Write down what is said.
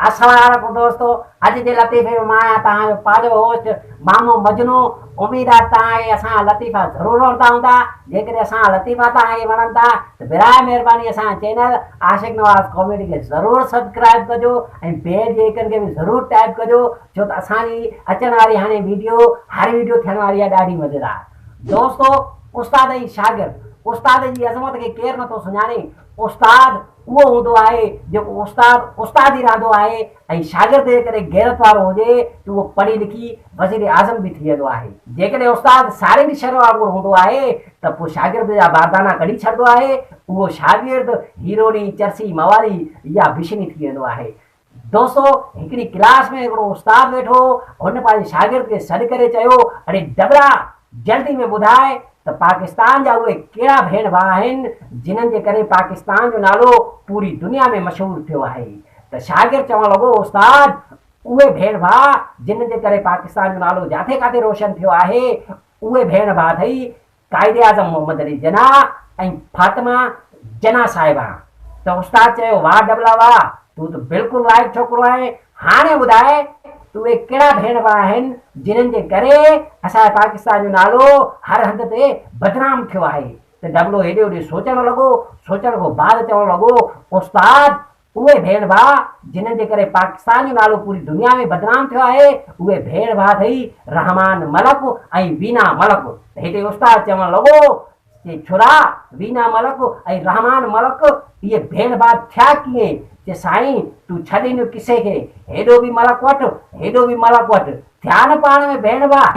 السلام عليڪم دوستو اڄ جي لطيفي ۾ مان آهيان توهان جو پنهنجو هوسٽ مامو مجنو اميد آهي توهان کي اسان جا لطيفا ضرور وڻندا هوندا جيڪڏهن اسان جا لطيفا توهان کي وڻن ٿا ته براء مهرباني اسان جو چينل عاشق نواز ڪاميڊي کي ضرور سبسڪرائب ڪجو ۽ بيل جي آئيڪن کي به ضرور ٽيپ ڪجو ڇو ته اسان جي اچڻ واري هاڻي ويڊيو هر ويڊيو ٿيڻ واري آهي ڏاڍي مزيدار دوستو استاد ۽ شاگرد استاد جي عظمت کي ڪير نٿو سڃاڻي استاد اهو هوندو آهي جيڪو استاد استاد ئي رهندو آهي ۽ شاگرد جيڪڏهن غيرت وارو هجي ته اهو پڙهي لکي وزير اعظم به ٿي ويندو آهي. جيڪڏهن استاد سارنگ شھر وانگر هوندو آهي ته پوء شاگرد جا باردانا ڪڍي ڇڏندو آهي، اهو شاگرد هيروني، چرسي، موالي يا بشني ٿي ويندو آهي. دوستو هڪڙي ڪلاس ۾ هڪڙو استاد ويٺو هو، هن پنهنجي شاگرد کي سڏ ڪري چيو، اڙي ڊٻرا! جلدي ۾ ٻڌاء ته پاڪستان جا اهي ڪهڙا ڀيڻ ڀاء آهن، جنھن جي ڪري پاڪستان جو نالو پوري دنيا ۾ مشهور ٿيو آهي؟ ته شاگرد چوڻ لڳو، استاد! اهي ڀيڻ ڀاء جنھن جي ڪري پاڪستان جو نالو جاٿي ڪاٿي روشن ٿيو آهي، اهي ڀيڻ ڀاء اٿئي قائداعظم محمد علي جناح ۽ فاطمه جناح صاحبه. ته استاد چيو، واهه ڊٻلا واهه، تون ته بلڪل لائق ڇوڪرو آهين، هاڻي ٻڌاء ته اهي ڪهڙا ڀيڻ ڀاء آهن جنھن جي ڪري اسان جي پاڪستان جو نالو هر هنڌ تي بدنام ٿيو آهي؟ ته ڊٻلو هيڏي هوڏي سوچڻ لڳو، سوچڻ کان بعد چوڻ لڳو، استاد! اهي ڀيڻ ڀاء جنھن جي ڪري پاڪستان جو نالو پوري دنيا ۾ بدنام ٿيو آهي، اهي ڀيڻ ڀاء اٿئي رحمان ملڪ ۽ وينا ملڪ. ته هتي استاد چوڻ لڳو، چي ڇورا، وينا ملڪ ۽ رحمان ملڪ اهي ڀيڻ ڀاء ٿيا ڪيئن؟ چي سائين تون ڇڏ ان قصي کي، هيڏو به ملڪ وٺ، هيڏو به ملڪ وٺ، ٿيا نه پاڻ ۾ ڀيڻ ڀاء.